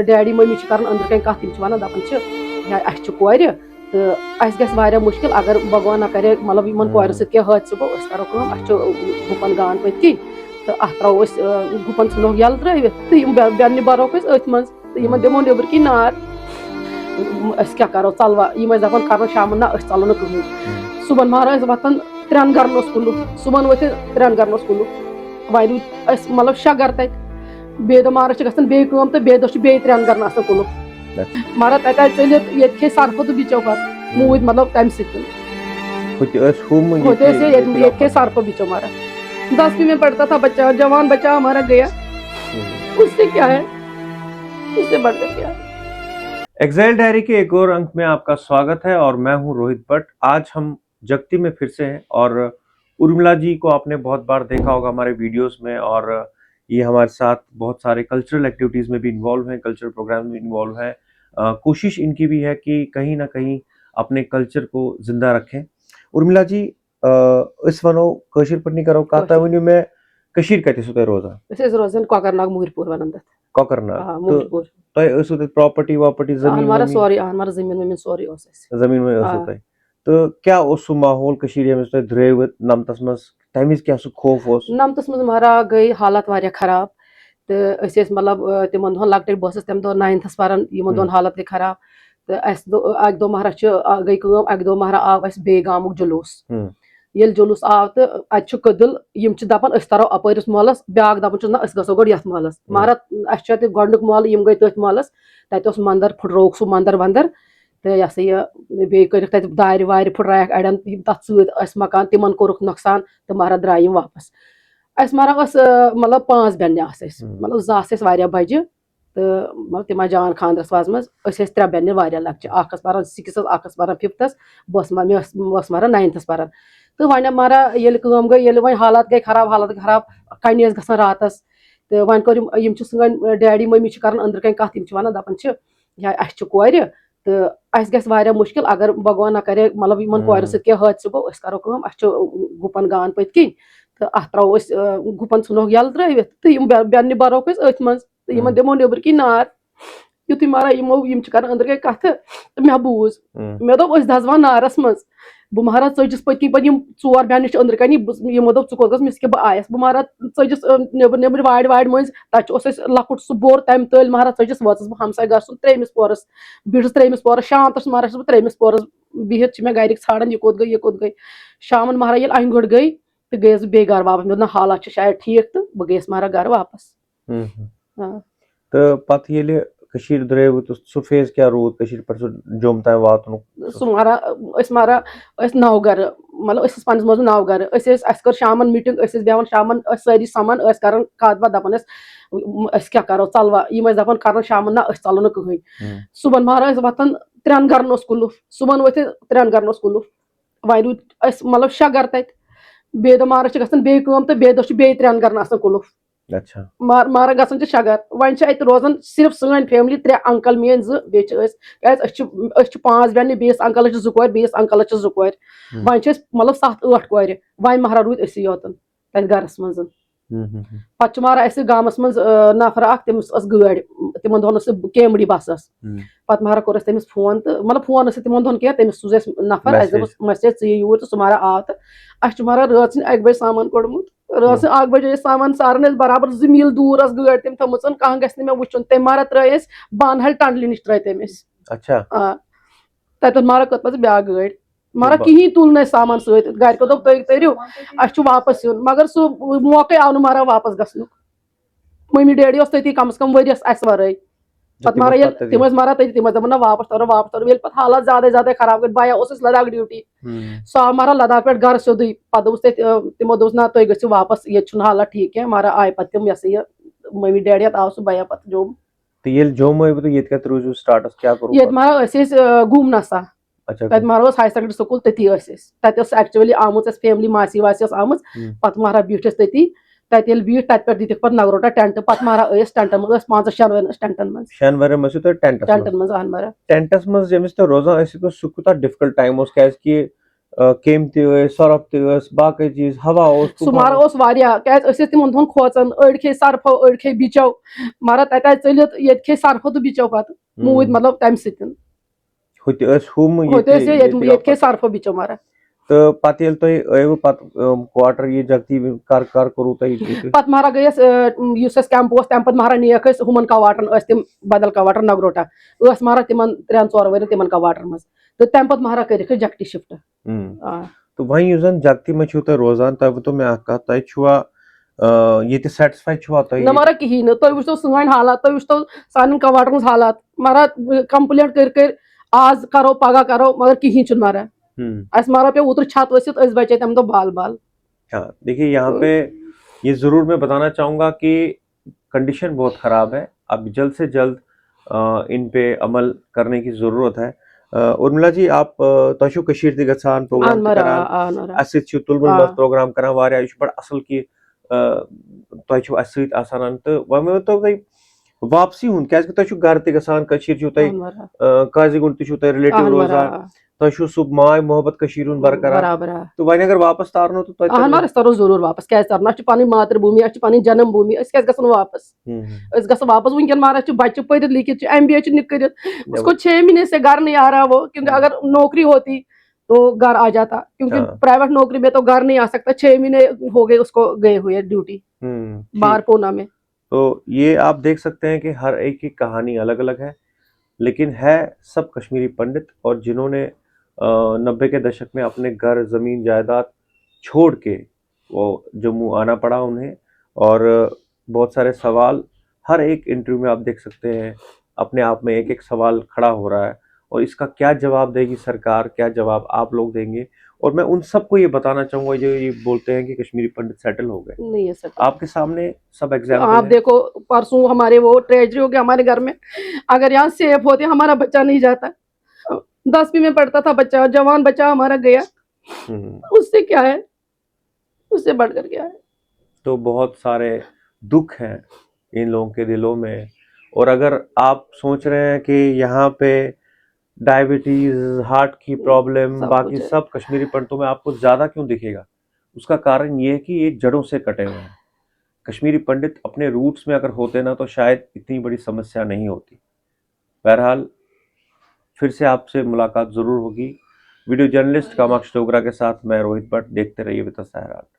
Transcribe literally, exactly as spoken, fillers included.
Daddy مٔمی چھِ کران أنٛدرٕ کنہِ کتھ، تِم چھِ ونان، دپان چھِ، "ہے، اسہِ چھِ کورِ تہٕ اسہِ گژھِ واریاہ مُشکل، اگر بھگوان نہ کرے، مطلب، یِمن کورٮ۪ن سۭتۍ کینٛہہ حٲدثہٕ گوٚو، أسۍ کرو کٲم، اسہِ چھُ گُپن گان پٔتۍ کِنۍ تہٕ اتھ ترٛاوو أسۍ، اۭں، گُپن ژھٕنوکھ یَلہٕ ترٲوِتھ تہٕ یِم بے-، بیٚہن نہٕ بروکھ أسۍ أتھۍ منٛز تہٕ یِمن دِمو نیٚبرٕ کِنۍ نار۔ أسۍ کیٛاہ کرو، ژلوا؟" یِم ٲسۍ دپان کران شامن، "نہ، أسۍ ژلو نہٕ کٕہٕنۍ۔" صُبحن مہراز ٲسۍ وۄتھان، ترٛٮ۪ن گرن اوس کُلُف، صُبحن ؤتھۍ ترٛٮ۪ن گرن اوس کُلُف۔ وۄنۍ روٗدۍ أسۍ مطلب شےٚ گرٕ تتہِ۔ بیٚیہِ دۄہ مہراز چھِ گژھان بیٚیہِ کٲم تہٕ بیٚیہِ دۄہ چھُ بیٚیہِ ترٛٮ۪ن گرن آسان کُلُف۔ اچھا۔ مہراز تتہِ آیہِ ژٔلِتھ، ییٚتہِ کھے سرپھٕ تہٕ بِچو پتہٕ۔ موٗدۍ مطلب تمہِ سۭتۍ۔ ہُتہِ ٲسۍ ہُم، ہوٚتہِ ٲسۍ ییٚتہِ، ییٚتہِ کھے سرپھٕ بِچو مہراز۔ دس بھی میں پڑھتا تھا بچہ، جوان بچہ ہمارا گیا۔ اس سے کیا ہے؟ اس سے بڑھ کر کیا ہے؟ ایگزائل ڈائری کے ایک اور अंक में आपका स्वागत है और मैं हूं रोहित भट्ट। आज हम जगती में फिर से हैं और उर्मिला जी को आपने बहुत बार देखा होगा हमारे वीडियोज़ में, और ये हमारे साथ बहुत सारे कल्चरल एक्टिविटीज़ में भी इन्वॉल्व हैं, कल्चरल प्रोग्राम में इन्वॉल्व हैं। अ, कोशिश इनकी भी है कि कहीं ना कहीं अपने कल्चर को ज़िंदा रखें। उर्मिला जी, अ, أسۍ وَنو کٲشِر پٲٹھۍ کَرو کَتھ، تۄہہِ ؤنِو مےٚ، کٔشیٖرِ کَتہِ ٲسِو تُہۍ روزان؟ أسۍ ٲسۍ روزان کۄکرناگ موٗرۍ پوٗر وَنان تَتھ۔ کۄکرناگ۔ آ، تہٕ موٗرۍ پوٗر۔ تۄہہِ ٲسوٕ تَتہِ پراپرٹی واپرٹی، زٔمیٖن اہن مہراز، ؤمیٖن؟ سورُے، اہن مہراز، زٔمیٖن ؤمیٖن سورُے اوس اَسہِ۔ زٔمیٖن وٲلۍ ٲسوٕ آ۔ تۄہہِ؟ تہٕ کیٛاہ اوس سُہ ماحول کٔشیٖرِ، ییٚمہِ وِزِ تۄہہِ درٛٲیوٕ نَمتَس منٛز؟ تَمہِ وِزِ کیٛاہ سُہ خوف اوس؟ نَمتَس منٛز مہراز گٔے حالات واریاہ خراب۔ تہٕ أسۍ ٲسۍ مطلب، آ، تِمن دۄہن لۄکٹٕے، بہٕ ٲسٕس تَمہِ دۄہ ناینتھَس پَران، یِمن ہُم۔ دۄہن حالت گٔے خراب۔ تہٕ اَسہِ دو-، اَکہِ دۄہ مہراز چھُ، آ، گٔے کٲم، اَکہِ دۄہ مہراز آو اَسہِ بیٚیہِ گامُک جلوٗس۔ ہُم۔ ییٚلہِ جلوٗس آو تہٕ اَتہِ چھُ کٔدٕل، یِم چھِ دَپان أسۍ تَرو اَپٲرِس محلَس، بیٛاکھ دَپان چھُس نہ أسۍ گژھو گۄڈٕ یَتھ محلَس۔ ہُم۔ مہراز اَسہِ چھُ اَتہِ گۄڈٕنیُک محلہٕ، یِم گٔے تٔتھۍ محلَس، تَتہِ اوس مَندَر، پھٕٹرووُکھ سُہ مَندَر وَندَر۔ تہٕ یہِ ہسا یہِ بیٚیہِ کٔرِکھ تَتہِ دارِ وارِ پھٕٹرایَکھ اَڑٮ۪ن، یِم تَتھ سۭتۍ ٲسۍ مکان، تِمَن کوٚرُکھ نۄقصان تہٕ مہراز درٛاے یِم واپَس۔ اَسہِ مہراز ٲس، آ، مطلب پانٛژھ بیٚنہِ آسہٕ اَسہِ، ہُم۔ مطلب زٕ آسہٕ اَسہِ واریاہ بَجہِ تہٕ مطلب تِم آسہٕ جان خانٛدرَس وازٕ منٛز۔ أسۍ ٲسۍ ترٛےٚ بیٚنہِ واریاہ لۄکچہِ، اَکھ ٲس پَران سِکِسَس، اَکھ ٲس پَران فِفتَس، بہٕ ٲسٕس مہ-، مےٚ ٲس، بہٕ ٲسٕس مہراز ناینتھَس پَران۔ تہٕ وۄنۍ مہراز ییٚلہِ کٲم گٔے، ییٚلہِ وۄنۍ حالات گٔے خراب، حالات گٔے خراب، کَنہِ ٲسۍ گژھان راتَس۔ تہٕ وۄنۍ کوٚر یِم، یِم چھِ سٲنۍ ڈیڈی مٔمی چھِ کَران أنٛدرٕ کَنہِ کَتھ، یِم چھِ وَنان، دَپان چھِ، یہِ اَسہِ چھِ کورِ تہٕ اَسہِ گژھِ واریاہ مُشکِل اگر بھگوان نہ کَرے، مطلب یِمَن ہُم۔ کورٮ۪ن سۭتۍ کینٛہہ حٲدثہٕ گوٚو، أسۍ کَرو کٲم، اَسہِ چھُ گُپَن گان پٔتۍ کِنۍ تہٕ اَتھ ترٛاوو أسۍ، آ، گُپَن ژھٕنوکھ یَلہٕ ترٛٲوِتھ تہٕ یِم بے-، بیٚنہِ بَروکھ أسۍ أتھۍ منٛز تہٕ یِمَن ہُم۔ دِمو نیٚبرٕ کِنۍ نار۔ یُتھُے مہراز یِمو، یِم چھِ کَران أنٛدرٕ کَنہِ کَتھٕ تہٕ مےٚ بوٗز۔ ہُم۔ مےٚ دوٚپ، أسۍ دَزوان نارَس منٛز۔ بہٕ مہراز ژٔجِس پٔتۍ کِنۍ پَتہٕ یِم ژور بیٚنہِ چھِ أنٛدرٕ کَنہِ، بہٕ، یِمو دوٚپ، "ژٕ کوٚت گٔژھ؟" مےٚ دوٚپُس کہِ بہٕ آیَس۔ بہٕ مہراز ژٔجِس، آ، نیٚبرٕ نیٚبرٕ وارِ وارِ مٔنٛزۍ، تَتہِ چھُ، اوس اَسہِ لۄکُٹ سُہ بوٚر، تَمہِ تٔلۍ مہراز ژٔجِس وٲژٕس بہٕ ہمسایہِ گرٕ سُنٛد ترٛیٚیمِس پورَس، بیٖٹھٕس ترٛیٚیمِس پورَس، شام تَس مہراز چھَس بہٕ ترٛیٚیمِس پورَس بِہِتھ، چھِ مےٚ گَرِکۍ ژھانٛڈان، یہِ کوٚت گٔے، یہِ کوٚت گٔے۔ شامَن مہراز ییٚلہِ اَنہِ گٲنٛٹہِ گٔے تہٕ گٔیَس بہٕ بیٚیہِ گَرٕ واپَس، مےٚ دوٚپ، "نہ، حالات چھِ شاید ٹھیٖک"، تہٕ بہٕ گٔیَس مہراز گَرٕ واپَس۔ ہُم، ہُم۔ آ۔ تہٕ پتہٕ ییٚلہِ کٔشیٖرِ درٛٲیوٕ تہٕ سُہ phase کیٛاہ روٗد کٔشیٖرِ پٮ۪ٹھ سُہ جوٚم تام واتنُک؟ سُہ مہراز، أسۍ مہراز، أسۍ نَو گرٕ، مطلب أسۍ ٲسۍ پنٛنِس منٛز نَو گرٕ۔ أسۍ ٲسۍ، اَسہِ کٔر شامَن meeting، أسۍ ٲسۍ بیٚہوان شامَن، أسۍ سٲری سَمان ٲسۍ کَران کَتھ باتھ، دَپان ٲسۍ، "أسۍ کیٛاہ کَرو، ژَلوا؟" یِم ٲسۍ دَپان کَران شامَن، "نہ، أسۍ ژَلو نہٕ کٕہٕنۍ۔" ہُم۔ صُبحن مہراز ٲسۍ وۄتھان، ترٛٮ۪ن گرَن اوس کُلُف، صُبحن ؤتھۍ ترٛٮ۪ن گرَن اوس کُلُف۔ وۄنۍ روٗدۍ أسۍ مطلب شےٚ گرٕ تَتہِ۔ بیٚیہِ دۄہ مہراز چھِ گژھان بیٚیہِ کٲم تہٕ بیٚیہِ دۄہ چھِ بیٚیہِ ترٛٮ۪ن گرَن آسان کُلُف۔ اچھا۔ مار-، مارا گژھان چھِ شےٚ گرٕ۔ وۄنۍ چھِ اَتہِ روزان صرف سٲنۍ family، ترٛےٚ uncle میٛٲنۍ زٕ، بیٚیہِ چھِ أسۍ، کیٛازِ أسۍ چھِ، أسۍ چھِ پانٛژھ بیٚنہِ، بیٚیِس uncleس چھِ زٕ کورِ، بیٚیِس uncleس چھِ زٕ کورِ۔ ہُم۔ وۄنۍ چھِ أسۍ مطلب ستھ ٲٹھ کورِ، وۄنۍ مہراز روٗدۍ أسی یوتَن تَتہِ گرَس منٛز۔ ہُم، ہُم، ہُم۔ پَتہٕ چھُ مہراز اَسہِ گامَس منٛز، آ، نفر اَکھ، تٔمِس ٲس گٲڑۍ، تِمَن دۄہَن ٲس سُہ کیمری بَس ٲس۔ ہُم۔ پَتہٕ مہراز کوٚر اَسہِ تٔمِس phone تہٕ مطلب phone ٲس نہٕ تِمَن دۄہَن کینٛہہ، تٔمِس سوٗز اَسہِ نفر، اَسہِ message۔ دوٚپُس message، ژٕ یہِ یوٗرۍ تہٕ سُہ مہراز آو تہٕ اَسہِ چھُ مہراز رٲژ سٕنٛدِ اَکہِ بَجہِ سامان کوٚڑمُت۔ رٲژ ہُم۔ سٕنٛدِ اَکہِ بَجہِ ٲسۍ سامان ساران، ٲسۍ برابر زٕ میٖل دوٗر ٲس گٲڑۍ تٔمۍ تھٲومٕژ، کانٛہہ گژھِ نہٕ مےٚ وٕچھُن۔ تٔمۍ مہراز ترٛٲے اَسہِ بانہٕ ہَلہِ ٹنٛڈلہِ نِش ترٛٲے تٔمۍ اَسہِ۔ اچھا۔ آ۔ تَتہِ اوس مہراز کٔرمٕژ بیٛاکھ گٲڑۍ۔ مہراز تہٕ با- کِہیٖنۍ تُل نہٕ اَسہِ سامان سۭتۍ۔ گَرِکیو دوٚپ، "تُہۍ تٔرِو، اَسہِ چھُ واپَس یُن۔" مگر سُہ موقعے آو نہٕ مہراز واپَس گژھنُک۔ مٔمی ڈیڈی اوس تٔتی کَم سے کَم ؤرِیَس اَسہِ وَرٲے۔ پَتہٕ تِم مہراز ٲسۍ ییٚلہِ، پَتہٕ تٔتی۔ تِم ٲسۍ مہراز تٔتی، تِم ٲسۍ دَپان، "نہ، واپَس تَرو، واپَس تَرو۔" ییٚلہِ پَتہٕ حالات زیادَے زیادَے خراب گٔے، بایہ اوس اَسہِ لداخ duty۔ ہُم۔ سُہ آو مہراز لداخ پٮ۪ٹھ گَرٕ سیوٚدُے۔ پَتہٕ دوٚپُس تٔتھۍ، آ، تِمو دوٚپُس، "نہ، تُہۍ گٔژھِو واپَس، ییٚتہِ چھُنہٕ حالات ٹھیٖک کینٛہہ۔" مہراز آے پَتہٕ تِم، یہِ ہسا یہِ، مٔمی ڈیڈی اَتھ آو سُہ بایہ پَتہٕ جوٚم۔ تہٕ ییٚلہِ جوٚم ٲوٕ تہٕ ییٚتہِ کَتہِ روٗزِو startَس، کیٛاہ کوٚروٕ ییٚتہِ پَتہٕ؟ مہراز أسۍ ٲسۍ، آ، گوٗمنَسا۔ اچھا، تَتہِ گوٚو۔ مہراز اوس higher secondary school، تٔتی ٲسۍ أسۍ۔ تَتہِ ٲس actually آمٕژ اَسہِ family، ماسی واسی ٲس آمٕژ۔ ہُم۔ پَتہٕ مہراز بیٖٹھۍ أسۍ تٔتی۔ تَتہِ ییٚلہِ بیٖٹھۍ، تَتہِ پٮ۪ٹھ دِتِکھ پَتہٕ نگروٹا ٹٮ۪نٹ۔ پَتہٕ مہراز ٲسۍ ٹٮ۪نٹَن منٛز، ٲسۍ پانٛژَن شٮ۪ن ؤرِین أسۍ ٹٮ۪نٹَن منٛز۔ شٮ۪ن ؤرِین ٲسِو تُہۍ ٹٮ۪نٹَس منٛز؟ ٹٮ۪نٹَن منٛز، اَہَن مہراز۔ ٹٮ۪نٹَس منٛز ییٚمہِ وِزِ تُہۍ روزان ٲسِو، سُہ کوٗتاہ difficult time اوس؟ کیٛازِ کہِ کیٚمۍ تہِ ٲسۍ، سۄرپھ تہِ ٲس، باقٕے چیٖز، ہوا اوس، سُہ مارٕ اوس واریاہ، کیازِ أسۍ ٲسۍ تِمن دۄہن کھوژان، أڑۍ کھے سۄرپھو، أڑۍ کھے بِچو، مگر تتہِ آیہِ ژٔلِتھ، ییٚتہِ کھے سۄرپھو تہٕ بِچو پتہٕ موٗدۍ، مطلب تمہِ سۭتۍ۔ ہُتہِ ٲسۍ ہُم، ہُتہِ ٲسۍ ییٚتہِ، ییٚتہِ کھے سۄرپھو بِچو مارٕ۔ تہٕ پتہٕ ییٚلہِ تۄہہِ ٲیوٕ پتہٕ، اۭں، کواٹر، یہِ جگتی کر کر کوٚروٕ تۄہہِ ییٚتہِ؟ پتہٕ مہرا گٔیس، اۭں، یُس اَسہِ کیمپ اوس، تَمہِ پتہٕ مہرا نِیَکھ أسۍ ہُمن کواٹرن، ٲسۍ تِم بدل کواٹر نگروٹا، ٲسۍ مہرا تِمن ترٛٮ۪ن ژور ؤرین تِمن کواٹرن منٛز، تہٕ تَمہِ پتہٕ مہرا کٔرِکھ أسۍ جگتی شفٹ۔ ہم۔ آ۔ تہٕ وۄنۍ یُس زن جگتی منٛز چھِو تُہۍ روزان، تۄہہِ ؤنۍتو مےٚ اکھ کتھ، تۄہہِ چھُوا، آ، ییٚتہِ سیٹسفاے چھِوا تُہۍ؟ نہ، مگر کِہیٖنۍ نہٕ۔ تُہۍ وٕچھتو سٲنۍ حالات، تُہۍ وٕچھتو سانٮ۪ن کواٹرن ہٕنٛز حالات، مگر کمپلینٹ کٔرۍ کٔرۍ آز کرو، پگاہ کرو، مگر کِہیٖنۍ چھُنہٕ مگر۔ ہم۔ اَسہِ مگر پیوٚو اوترٕ چھت ؤسِتھ، أسۍ بچے تَمہِ دۄہ بال بال۔ ہاں، دیکھیے، یہاں پہ یہ ضرور میں بتانا چاہوں گا کہ کنڈیشن بہت خراب ہے۔ اب جلد سے جلد، آ، ان پہ عمل کرنے کی ضرورت ہے۔ آ، ارملا جی، آپ، آ، تۄہہِ چھُو کٔشیٖرِ تہِ گژھان، پروگرام اہن تہِ مر-، کران۔ آ، اہن مر-، اَسہِ سۭتۍ چھُو تُلمُل آ۔ منٛز پروگرام کران واریاہ، یہِ چھُ بڑٕ اصل کہِ، آ، تۄہہِ چھُو اَسہِ سۭتۍ آسان۔ تہٕ وۄنۍ ؤنۍتو تُہۍ واپسی ہُنٛد، کیازِ کہِ تۄہہِ چھُو گرٕ تہِ گژھان، کٔشیٖرِ چھُو تۄہہِ، اہن مر-، آ، قاضی گُنڈ تہِ چھُو تۄہہِ ریلیٹو اہن مر-، روزان۔ آ۔ تۄہہِ چھُو سُہ ماے محبت کٔشیٖرِ ہُنٛد برقرار۔ برابر، آ۔ تہٕ وۄنۍ اگر واپس تارنو تہٕ تۄہہِ اہن ترِ مگر أسۍ ترو ضروٗر واپس، کیازِ ترو نہٕ؟ اَسہِ چھِ پنٕنۍ ماتربھوٗمی، اَسہِ چھِ پنٕنۍ جنم بھوٗمی، أسۍ کیازِ گژھو نہٕ واپس؟ ہم۔ أسۍ گژھو واپس۔ وٕنکیٚن مہراز چھِ بچہِ پٔرِتھ لیکھِتھ چھِ، ایم بی اے چھِ نِکھ کٔرِتھ، اس کو چھ مہینے سے گھر نہیں آ رہا وہ، کیونکہ اگر نوکری ہوتی تو گھر آ جاتا، کیونکہ ہاں۔ پرائیویٹ نوکری میں تو گھر نہیں آ سکتا، چھ مہینے ہو گئے اس کو گئے ہوئے ڈیوٹی ہم، ٹھیک۔ باہر پونا میں۔ تو یہ آپ دیکھ سکتے ہیں کہ ہر ایک کی کہانی الگ الگ ہے، لیکن ہے سب کشمیری پنڈت، اور جنہوں نے، آ، نبے کے دشک میں اپنے گھر، زمین، جائیداد چھوڑ کے وہ جموں آنا پڑا انہیں، اور بہت سارے سوال ہر ایک انٹرویو میں آپ دیکھ سکتے ہیں، اپنے آپ میں ایک ایک سوال کھڑا ہو رہا ہے، اور اس کا کیا جواب دے گی سرکار، کیا جواب آپ لوگ دیں گے؟ اور میں ان سب کو یہ بتانا چاہوں گا جو یہ بولتے ہیں کہ کشمیری پنڈت سیٹل ہو گئے۔ نہیں ہے سیٹل۔ آپ کے سامنے سب ایگزامپل آپ دیکھو، پرسوں ہمارے وہ ٹریجڈی ہو گیا ہمارے گھر میں، اگر یہاں سیف ہوتے ہمارا بچہ نہیں جاتا۔ دسویں میں پڑھتا تھا بچہ، جوان بچہ ہمارا گیا، ہم۔ اس سے کیا ہے؟ اس سے بڑھ کر کیا ہے؟ تو بہت سارے دکھ ہیں ان لوگوں کے دلوں میں، اور اگر آپ سوچ رہے ہیں کہ یہاں پہ ڈائبٹیز، ہارٹ کی پرابلم، سب باقی کچھ ہے۔ سب کشمیری پنڈتوں میں آپ کو زیادہ کیوں دکھے گا؟ اس کا کارن یہ ہے کہ یہ جڑوں سے کٹے ہوئے ہیں۔ کشمیری پنڈت اپنے روٹس میں اگر ہوتے نا تو شاید اتنی بڑی سمسیا نہیں ہوتی۔ بہرحال، پھر سے آپ سے ملاقات ضرور ہوگی۔ ویڈیو جرنلسٹ کاماکش ڈوگرا کے ساتھ میں روہت بٹ۔ دیکھتے رہیے وتس سہرات۔